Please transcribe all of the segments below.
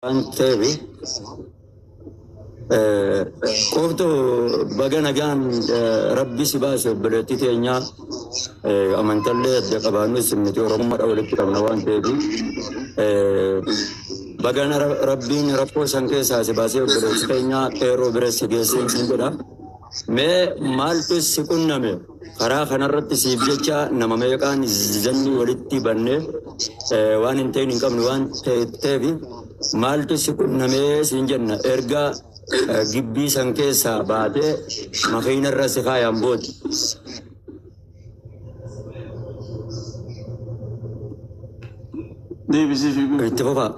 Waan ta'eef qoftu baga nagaan rabbi si baase obboleettii teenyaa amantallee adda qabaannus nuti Oromummaadha walitti qabna waan ta'eef baga rabbiin rakkoo san keessaa si baasee obboleettii teenyaa qeerroo bira si geessee sin jedha. Mee maaltu si qunname karaa kanarratti siif jecha nama meeqaan zanni walitti bannee waan hin ta'in hin qabne waan ta'eef maaltu si qunnamee siin jenna erga gibbii san keessaa baatee makiinarra si kaayaan booda. Deebisii fi Itti fufaa.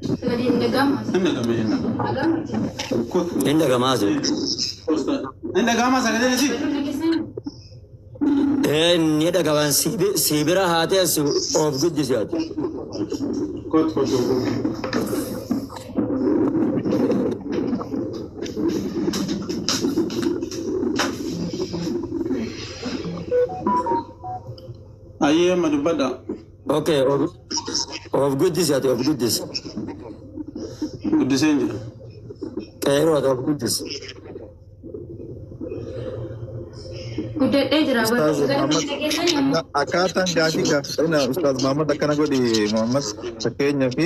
Inni dhagame inni. Hin dhagamaase. Inni dhagama sagaleen isii. Inni dhagaman si bira haa teessu of guddisi ati. Kottu kottu. Ayyee amma dubbadha. Okay, of guddisi ati of guddisi. Guddiseen jira. Qeeroo ati of guddisi. Guddadhee jira. Ustaaz Muhammad akkaataan gaafii gaafadhina Ustaaz Muhammad akkana godhi Muhammad fakkeenyaa fi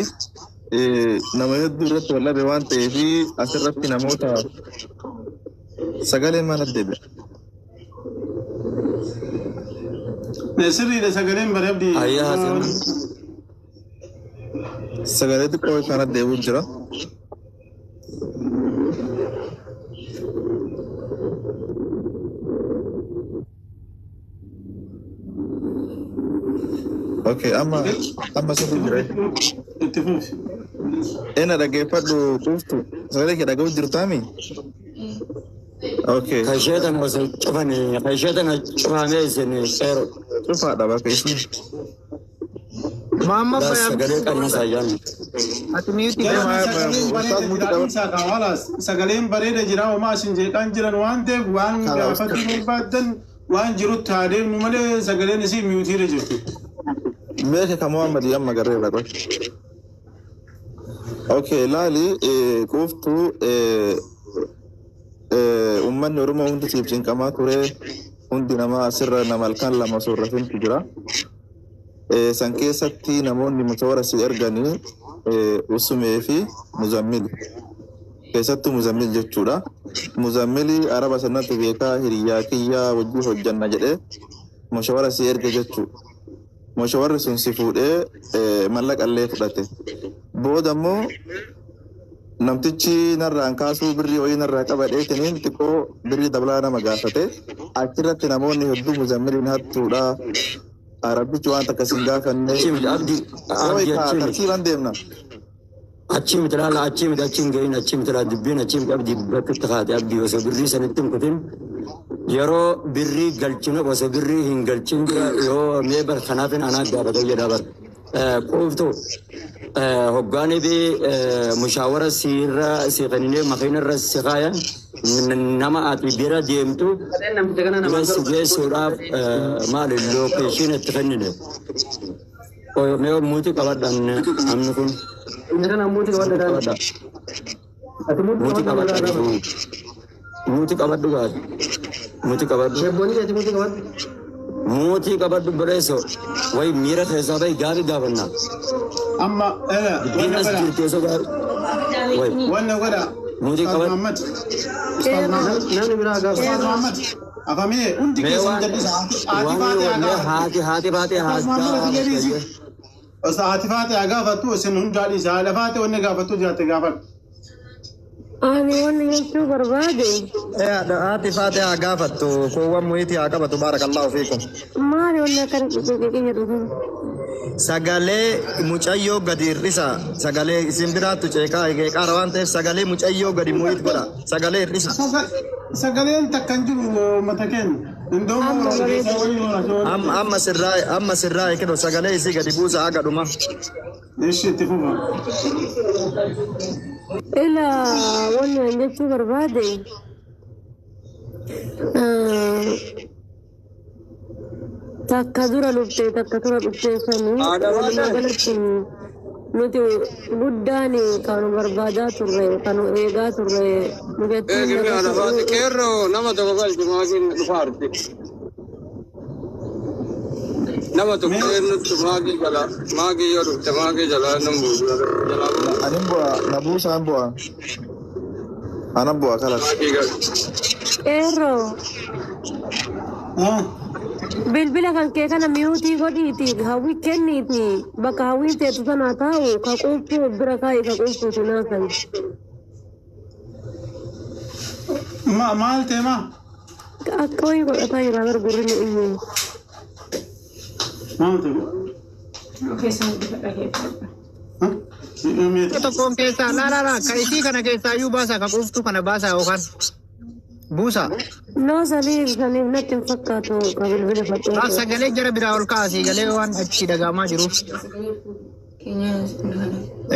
nama hedduu irratti wal dhabe waan ta'eef asirratti namoota sagaleen mana deebi'a. Sirriidha sagaleen bareeddi. Ayyaa Hasan. Sagalee xiqqoo kana deebi'u jira. Okay, amma amma sirrii jira. Itti fufi. Ena dhaggeeffadhu quuftu sagalee kee dhaga'u jirtaami? Okay. Kasheetan osoo cufanii kasheetan cufamee isin qeeroo. Cufaadha bakka isin. Muhammad Bayaa Sagalee qannasaa jaan. ati mute Ustaaz muti qaba. Sagaleen bareeda jira homaa isin jeeqaan jiran waan ta'eef waan gaafachuu barbaaddan waan jirutti haa deemnu malee sagaleen isii muteiirra jirti. Meesha kan Muhammad amma garreerra qoy. Okay, laali quuftuu uummanni Oromoo hundi siif cinqamaa ture hundi namaa asirra nama halkan lama osoo rafintu jira. San keessatti namoonni motora si erganii Usumee fi Muzammil. Keessattuu Muzammil jechuudha. Muzammili araba sanatti beekaa hiriyaa kiyyaa wajjin hojjanna jedhee moshawara si erge jechuudha. Moshawarri sun si fuudhee mallaqa illee fudhate. Booda immoo namtichi narraan kaasuu birrii wayii narraa qabadheetiniin xiqqoo birrii dabalaa nama gaafate. Achirratti namoonni hedduu Muzammiliin hattuudha. Arabbichi waan takka sin gaafanne. Achi miti abdii abdii achi miti. Tartiibaan deemna. Achi miti laala achi miti achi hin gahin achi miti laala dubbiin achi miti abdii bakka itti kaate abdii osoo birrii sanitti hin kutin yeroo birrii galchinu osoo birrii hin galchin dura yoo mee bar kanaafin anaa gaafate jedha bar. Quuftu hoggaanii fi mushaawara siirra si kenninee makiinarra si kaayan nama ati bira deemtu bira si geessuudhaaf maali location itti kennine. Mee mute qabadha namni kun. Inni kana mute qabadha. Qabadha. Mute qabadha. Mute qabadhu gaari. Mute qabadhu. Sheebboonni keetti mute qabadhu. Mute qabadhu bareeso. Way miira keessaa bahi gaarii gaafannaa. Amma Dubbiin as jirti osoo gaarii. Way wanna godha. Mute Ustaaz qabadhu. Muhammad. Ustaaz Muhammad. Namni biraa gaafa. Ustaaz Muhammad. Afamee hundi Mee keessan waan jal'isa. Haati waan faatee haa mee gaafatu. haati haati baatee Ustaaz Muhammad ati deebisi. haa Ustaaz haati faatee haa gaafattu isin hundaa dhiisa. Haadha faatee wanni gaafattu jiraatte gaafadhu. Ani wanni jechuu barbaade Haati faatee haa gaafattu koowwan muyitii haa qabatu baarakallahu fiikum. maali wanni akkana qiqiqiqi jedhu kun? Sagalee mucayyoo gadi hir'isa. Sagalee isin biraattu ceeqaa qeeqaara waan ta'eef sagalee mucayyoo gadi mute godha. Sagalee hir'isa. Sagaleen takka hin jiru uummata keenya. Indoommoo Amma amma sirraa amma sirraa kennu sagalee isii gadi buusa haga dhuma. Ishi itti fufa. Ila wanni an jechuu barbaade takka dura dhuftee takka dura dhuftee sanii walumaa galatti Nuti guddaan kan nu barbaadaa turre, kan nu eegaa turre, mucattiin Eegime naga anafaati ta'uu qeerroo nama tokko galchi maakiin dhufaarti. Nama tokko Mee eenyutti maakii jala maakii yoo dhufte maakii jala nan buusu jalaa buusu. Anin bu'a na buusaan bu'a. Anan bu'a kalas. Maakii galchi. Qeerroo haa bilbila kan kee kana miyuutii godhiiti hawwii kenniiti bakka hawwiin teettu sanaa taa'u ka quuffuu bira kaa'i ka quuffuuti naasan. Maal ta'e maa? Akka wayii godhataa jira gargurri nu iyyuu. Maal ta'e? Keessan guddifadha keessadha. Tokkoon keessaa laa laa laa ka isii kana keessaa iyyuu baasaa ka quuftuu kana baasaa yookaan buusaa. Noo saniif saniif natti hin fakkaatu ka bilbila Laaf fadheetu. sagalee jara biraa ol kaasii galee waan achi dhagahamaa jiruuf. Keenya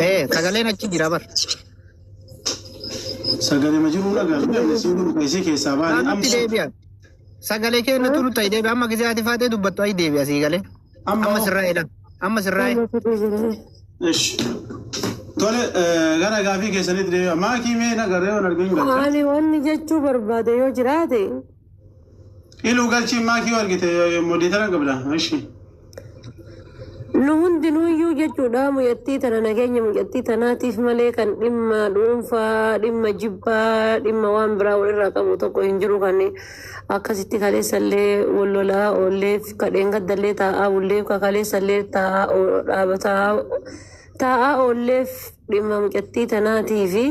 Ee sagaleen achi jira bar. Sagalee ma jiruu dhagaa isii keessaa baane Nutti amma deebi'a. Sagalee kennitu nutti ayi deebi'a. Amma gisee ati faatee dubbattu ayi deebi'a sii galee. Amma Amma hoo? sirraa eelan. Amma sirraa Amma fidee jira. Ish. Tole gara gaafii keessanitti deebi'a. Maakii mee nagarree waan arginu galcha. Ani wanni jechuu barbaade yoo jiraate Iluu galchii maakii yoo argite moderator qabda. Ishi. Nu hundinuuyyuu jechuudha mucattii tana nageenya mucattii tanaatiif malee kan dhimma dhuunfaa, dhimma jibbaa, dhimma waan biraa walirraa qabu tokko hin jiru. Kan akkasitti kaleessallee wal lolaa oolleef, kadheen gaddallee taa'aa bulleef, ka kaleessallee taa'aa dhaabataa taa'aa oolleef dhimma mucattii tanaatiifi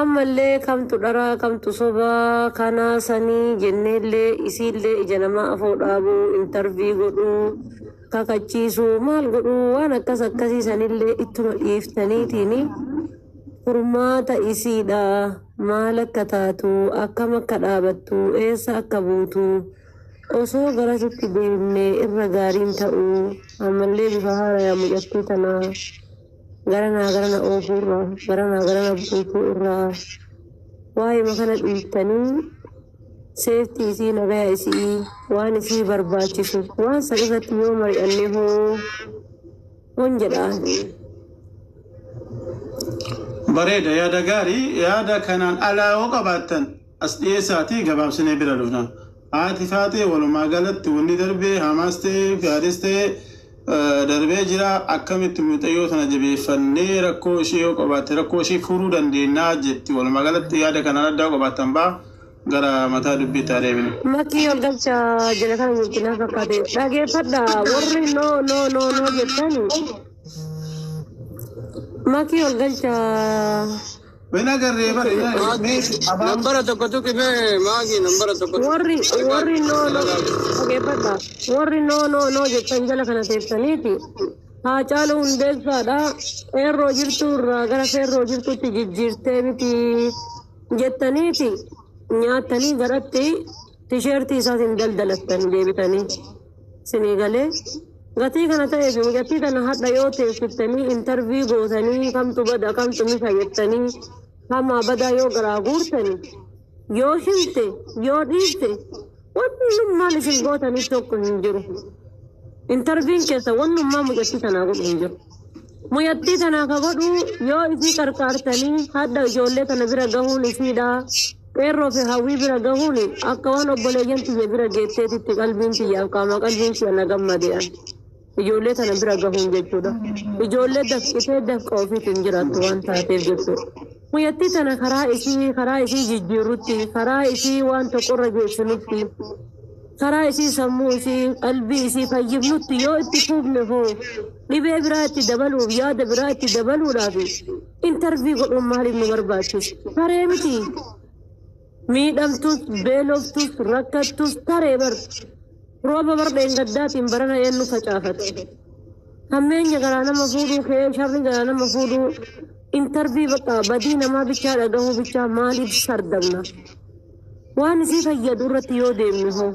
ammallee kamtu dharaa kamtu sobaa kanaa sanii jenneellee isiillee ija namaa afoo dhaabuu, interview godhuu, kakachiisuu, maal godhuu, waan akkas akkasii sanillee ittuma dhiiftaniitiin furmaata isiidha maal akka taatu, akkam akka dhaabattu, eessa akka buutu osoo garasitti deemne irra gaariin ta'uu. Ammallee bifa haarayaa mucattii tanaa garanaa garana oofuu irraa, garanaa garana buusuu irraa, waa'ee kana dhiiftanii safety isii, nagaya isii, waan isii barbaachisu waan san irratti yoo mari'anne hoo hon jedha. Bareeda, yaada gaarii. Yaada kanaan alaa yoo qabaattan as dhiyeessaatii gabaabsinee bira dhufna. Haati faatee walumaa galatti wanni darbee hamaas ta'ee gaariis ta'ee darbee jira, akkamitti muxayyoo tana jabeeffannee rakkoo ishee yoo qabaatte rakkoo ishee furuu dandeenyaa jetti. Walumaa galatti yaada kanaan addaa qabaattan baa gara mataa dubbiitti adeeminu. Makkii ol galchaa jira kana jirtinaa fakkaate dhageeffadha. Warri no no no no jettani makkii ol galchaa. Wani agarree bare mee afaan Nambara tokko tuqi mee maagi nambara tokko tuqi. Warri no no dhageeffadha. Warri no no no jettan jala kana teessaniiti. Haacaaluu Hundeessaadha. Qeerroo jirtu irraa gara feerroo jirtutti jijjiirtee miti jettaniiti nyaatanii garatti tisheertii isaatiin daldalattan deebitanii sinii galee gatii kana ta'eef gatii kana hadha yoo teessiftanii interview gootanii kamtu bada kamtu misha jettanii hamaa badaa yoo garaa guurtanii yoo himte yoo dhiifte wannummaan isin gootanii tokko hin jiru. Interviewn keessa wannummaa mucattii tanaa godhu hin jiru. Mucattii tanaa ka godhu yoo isii qarqaartanii hadda ijoollee tana bira gahuun isiidha. Qeerroo fi hawwii bira gahuun akka waan obboleeyyan tiyya bira geetteetitti qalbiin tiyyaaf qaama qalbiin tiyya na gammade'an. Ijoollee tana bira gahuun jechuudha. Ijoollee dafqitee dafqa ofiitiin jiraattu waan taateef jechuudha. Mucattii tana karaa isii jijjiirrutti, karaa isii waan tokkorra geessinutti, karaa isii sammuu isii qalbii isii fayyifnutti yoo itti fuufne hoo dhibee biraa itti dabaluuf, yaada biraa itti dabaluudhaaf interview godhuun maaliif nu barbaachisa? Taree miti. Miidhamtus, beeloftus, rakkattus taree bar. Rooba bar dheengaddaatiin barana eenyu facaafate. Hammeenya garaa nama fuudhuu kee sharri garaa nama fuudhuu interview bakka badii namaa bichaa dhagahuu bichaa maaliif sardamna? Waan isii fayyadu irratti yoo deemne hoo.